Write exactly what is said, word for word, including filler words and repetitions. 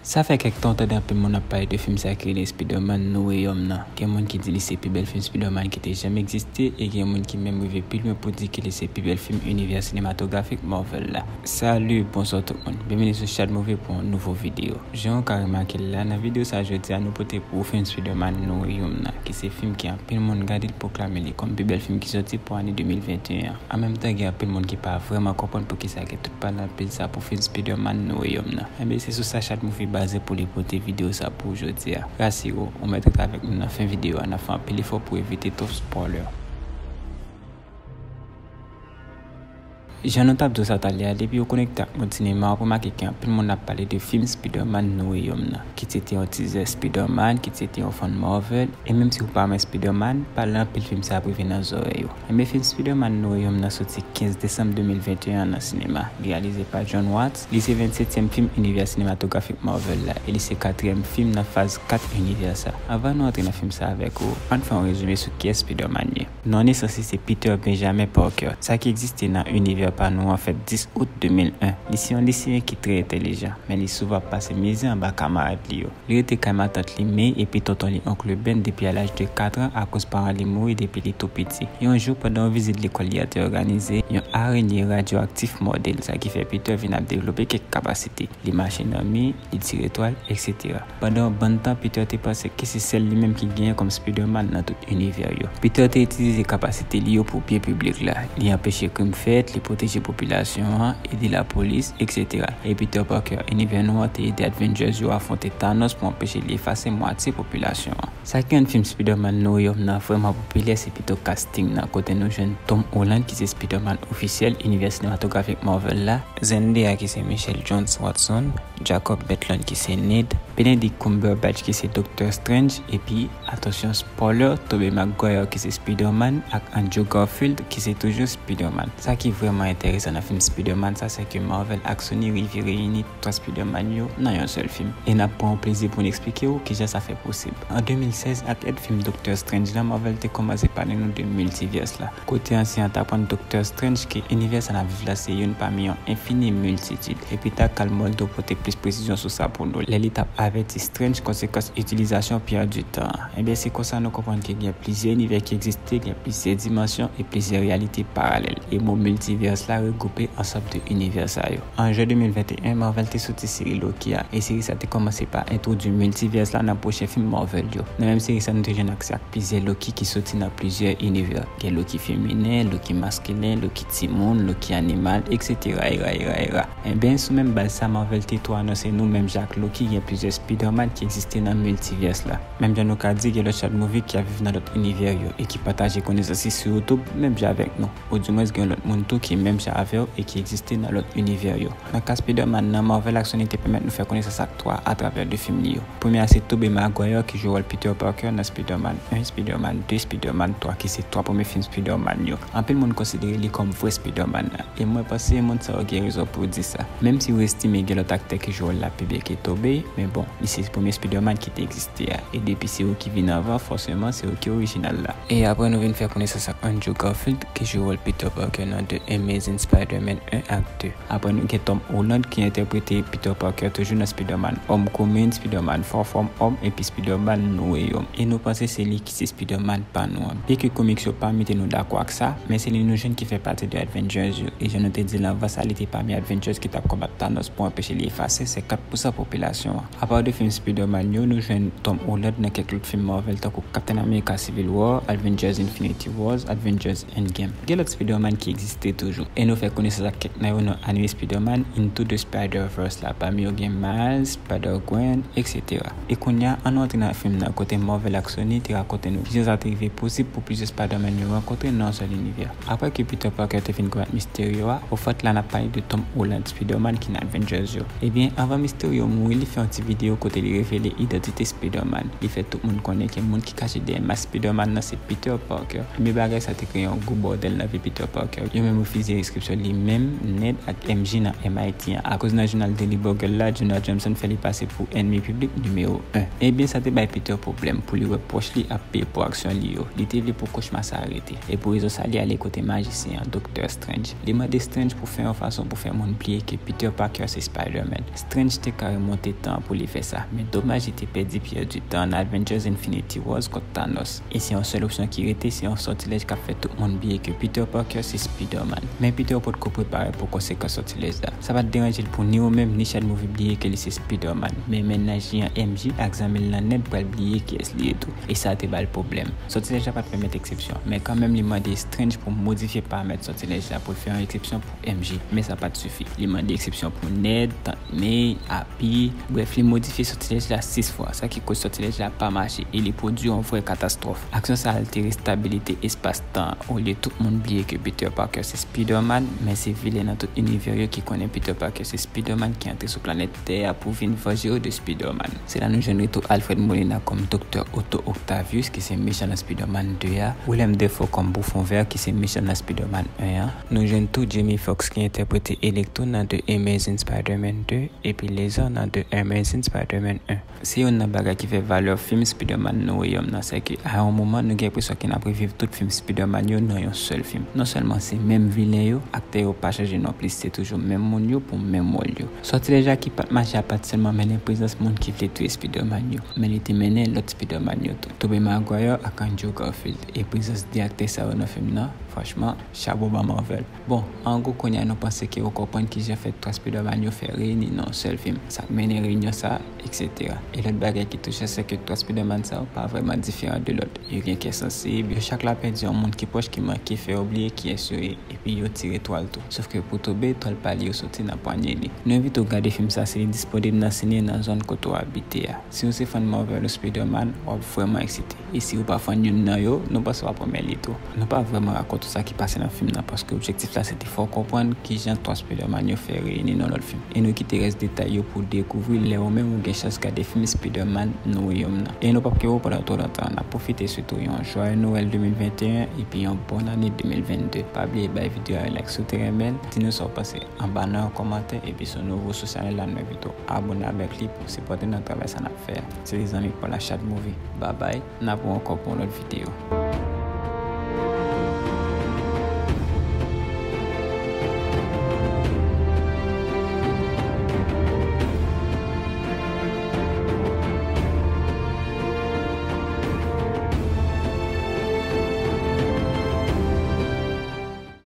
Sa fè kèk tan w tande anpil moun ap pale de fim sa ki rele Spider-Man No Way Home nan. Gen moun ki di li se pi bèl fim Spider-Man ki te janm egziste, e gen moun ki menm rive pi lwen pou di ke li se pi bèl fim inivè sinematografik Marvel la. Salut, bonswa tout moun. Byenvini sou Shadmovie pou yon nouvo videyo. Jan w ka remake l la, nan videyo sa jodi a, nou pote pou ou fim Spider-Man No Way Home nan, ki se fim ke anpil moun gade l pwoklame li kòm pi bèl fim ki soti pou ane de mil venteyen an. An menm tan, gen anpil moun ki pa vrèman konprann poukisa gen tout pale anpil sa pou fim Spider-Man No Way Home nan. Enben, se sou sa Shadmovie baze pou li pote videyo sa pou ou jodi a. Rasire w, ou mèt rete avèk nou nan fen videyo a, n ap fè anpil efò pou evite twòp spoiler. Jan nou t ap di w sa talè a, depi ou konekte ak mond sinema, w ap remake ke anpil moun ap pale de fim Spider-Man No Way Home nan, kit se te yon tizè Spider-Man, kit se te yon fan Marvel, e menm si w pa renmen Spider-Man, pale anpil fim sa ap rive nan zòrèy ou. Enben, fim Spider-Man No Way Home nan soti kenz desanm de mil venteyen an nan sinema, reyalize pa Jon Watts, li se vennsetyèm fim inivè sinematografik Marvel la, e li se katriyèm fim nan faz kat inivè sa. Anvan nou antre nan fim sa avèk ou, ann fè yon rezime sou kiyès Spider-Man ye. Non nesans li se Peter Benjamin Parker. Sa ki egziste nan inivè pa nou an fèt dis out de mil en. Li se yon liseyen ki trè entèlijan, men li souvan ap pase mizè anba kamarad li yo. Li rete kay matant li May epi tonton li onk Ben depi a laj de kat an akoz paran li mouri depi li tou piti. Yon jou, pandan yon vizit lekòl li a te òganize, yon arenye radyoaktif mòde l, sa ki fè Peter vin ap devlope kèk kapasite. Li mache nan mi, li tire twal, etsetera. Pandan yon bann tan, Peter te panse ke se sèl li menm ki genyen kòm Spider-Man nan tout inivè yo. Peter te itilize kapasite li yo pou byen piblik la. Li anpeche krim fèt, li pwoteje popilasyon an, ede lapolis, etsetera. E Peter Parker, inivè nou an, te ede Avengers yo afwonte Thanos pou anpeche li efase mwatye popilasyon an. Sa ki rann fim Spider-Man No Way Home nan vrèman popilè, se pito casting nan, kote nou jwenn Tom Holland ki se Spider-Man ofisyèl inivè sinematografik Marvel la, Zendaya ki se Michelle Jones Watson, Jacob Batalon ki se Ned, Benedict Cumberbatch ki se Doctor Strange, epi, atansyon, spoiler, Tobey Maguire ki se Spider-Man ak Andrew Garfield ki se toujou Spider-Man. Sa ki vrèman enteresan nan fim Spider-Man sa, se ke Marvel ak Sony rive reyini twa Spider-Man yo nan yon sèl fim. E n ap pran yon plezi pou n eksplike w kijan sa fè posib. An de mil sèz, ak èd fim Doctor Strange lan, Marvel te kòmanse pale nou de miltivès la. Kote ansyen an t aprann Doctor Strange ke inivè sa n ap viv la se youn pami yon enfini miltitid. E pita, Karl Mordo pote plis presizyon sou sa pou nou, lè li t ap avèti Strange konsekans itilizasyon pierre du temps an. Enben, se konsa nou konprann ke gen plizyè inivè ki egziste, gen plizyè dimansyon e plizyè reyalite paralèl. E mo miltivès la regwoupe ansanm de inivè sa yo. An jen de mil venteyen, Marvel te soti seri Loki a, e seri sa te kòmanse pa entwodui miltivès la nan pwochen fim Marvel yo. Nan menm seri sa, nou te jwenn aksè ak plizyè Loki ki soti nan plizyè inivè. Gen Loki feminen, Loki maskilen, Loki timoun, Loki animal, etsetera, era, era, era. Enben, sou menm baz sa, Marvel te tou anonse nou, menm jan ak Loki, gen plizyè Spider-Man ki egziste nan miltivès la. Menm jan nou ka di, gen lòt Shadmovie ki ap viv nan lòt inivè yo e ki pataje konesans li sou YouTube, menm jan avèk nou. Oudimwens, gen lòt moun tou ki menm jan avè w e ki egziste nan lòt inivè yo. Nan ka Spider-Man nan, Marvel ak Sony te pèmèt nou fè konesans ak twa atravè de fim li yo. Premye a se Tobey Maguire ki jwe wòl Peter Parker nan Spider-Man en, Spider-Man de, Spider-Man twa, ki se twa premye fim Spider-Man yo. Anpil moun konsidere li kòm vrè Spider-Man nan, e mwen panse moun sa yo gen rezon pou di sa. Menm si ou estime gen lòt aktè ki jwe wòl la pi byen ke Tobey, men bon, li se premye Spider-Man ki te egziste a, e depi se ou ki vin anvan, fòseman se ou ki orijinal la. E apre nou vin fè konesans ak Andrew Garfield ki jwe wòl Peter Parker nan The Amazing Spider-Man en ak de. Apre nou gen Tom Holland ki entèprete Peter Parker toujou nan Spider-Man Homecoming, Spider-Man Far From Home epi Spider-Man No Way Home. E nou panse se li ki se Spider-Man pa nou an. Byenke komiks yo pa mete nou dakò ak sa, men se li nou jwenn ki fè pati de Avengers yo. E jan nou te di l anvan sa, li te pami Avengers ki t ap konbat Thanos pou anpeche li efase senkant pousan popilasyon an. Apa de fim Spider-Man yo, nou jwenn Tom Holland nan kèk lòt fim Marvel tankou Captain America Civil War, Avengers Infinity Wars, Avengers Endgame. Gen lòt Spider-Man ki egziste toujou, e nou fè konesans ak kèk nan yo nan anime Spider-Man Into the Spider-Verse la. Pami yo gen Miles, Spider-Gwen, etsetera. E kounye a, ann nou antre nan fim nan, kote Marvel ak Sony te rakonte nou kijan sa te rive posib pou plizyè Spider-Man yo rankontre nan yon sèl inivè. Apre ke Peter Parker te fin konbat Mysterio a, ofèt la n ap pale de Tom Holland, Spider-Man ki nan Avengers yo. Ebyen, anvan Mysterio mouri, li fè yon ti videyo kote li revele idantite Spider-Man. Li fè tout moun konnen ke moun ki kache dèyè mas Spider-Man nan se Peter Parker. Ebyen, bagay sa te kreye yon gwo bòdèl nan vi Peter Parker. Yo menm refize Deskripsyon li menm, Ned ak M J nan M I T an. Akoz nan jounal Daily Bugle la, Jonah Jameson fè li pase pou ènmi piblik nimewo en. Ebyen, sa te bay Peter pwoblèm pou li wè pwòch li ap peye pou aksyon li yo. Li te vle pou kochma sa arete. E pou rezon sa, li ale kote majisyen an, Doktè Strange. Li mande Strange pou fè yon fason pou fè moun bliye ke Peter Parker se Spider-Man. Strange te ka remonte tan an pou li fè sa, men domaj li te pèdi pyè di tan nan Avengers Infinity Wars kont Thanos. E se yon sèl opsyon ki rete, se yon sòtilèj k ap fè tout moun bliye ke Peter Parker se Spider-Man. Men Peter potko prepare pou konsekans sòtilèj la. Sa pa t deranje l pou ni yo menm, ni Shadmovie bliye ke li se Spider-Man. Men mennaj li an M J ak zanmi l lan Ned pral bliye kiyès li ye tou. E sa te ba l pwoblèm. Sòtilèj la pa t pèmèt eksepsyon, men kanmenm li mande Strange pou modifye paramèt sòtilèj la pou l fè yon eksepsyon pou M J. Men sa pa t sifi. Li mande eksepsyon pou Ned, Tant May, Happy. Brèf, li modifye sòtilèj la sis fwa, sa ki koz sòtilèj la pa mache e li pwodui yon vrè katastwòf. Aksyon sa a altère stabilite espas-tan an, olye tout moun bliye ke Peter Parker se Spider-Man, men se vilen nan tout inivè yo ki konnen Peter Parker se Spider-Man ki antre sou planèt Tè a pou vin vanje yo de Spider-Man. Se la nou jwenn retou Alfred Molina kòm Doktè Otto Octavius, ki se mechan nan Spider-Man de a, Willem Dafoe kòm Bouffon Vert, ki se mechan nan Spider-Man en an. Nou jwenn tou Jamie Foxx ki entèprete Electro nan The Amazing Spider-Man de, epi Lizard nan The Amazing Spider-Man en. Se youn nan bagay ki fè valè fim Spider-Man No Way Home nan, se ke a yon moman nou gen enpresyon ke n ap reviv tout fim Spider-Man yo nan yon sèl fim. Non sèlman se menm vilen yo, aktè yo pa chanje non plis, se toujou menm moun yo pou menm wòl yo. Sòtilèj la ki pa t mache a pa t sèlman mennen prezans moun ki vle touye Spider-Man yo, men li te mennen lòt Spider-Man yo tou. Tobey Maguire ak Andrew Garfield. E prezans de aktè sa yo nan fim nan, franchman, chapo ba Marvel. Bon, an gwo kounye a nou panse ke ou konprann kijan fè twa Spider-Man yo fè reyini nan yon sèl fim. Sa k mennen reyinyon sa a, et cetera. E lòt bagay ki touchan, se ke twa Spider-Man sa yo pa vrèman diferan de lòt. Yo gen kè sansib, yo chak la pèdi yon moun ki pwòch ki manke fè yo bliye kiyès yo ye, epi yo tire twal tou. Sof ke pou Tobey, twal pa li yo soti nan pwanye li. Nou envite w gade fim sa si li disponib nan sine nan zòn kote w abite a. Si w se fan Marvel ou Spider-Man, w ap vrèman eksite. E si ou pa fan youn nan yo, nou panse w ap renmen li tou. Nou pa vrèman rakonte w sa ki pase nan fim nan, paske objektif la se te fè w konprann kijan twa Spider-Man yo fè reyini nan lòt fim. E nou kite rès detay yo pou w dekouvri lè ou menm ou gen chans gade fim Spider-Man No Way Home nan. E nou p ap kenbe w pandan twò lontan, n ap pwofite swete w yon Joyeux Noël de mil venteyen epi yon bòn ane de mil vennde. Pa bliye bay videyo a yon like si w te renmen l, di nou sa w panse anba nan yon kòmantè, epi si w nouvo sou chanèl la, nou envite w abòne avèk li pou sipòte n nan travay sa n ap fè a. Se te zanmi pa w la Shadmovie. Babay, n ap wè w ankò pou yon lòt videyo.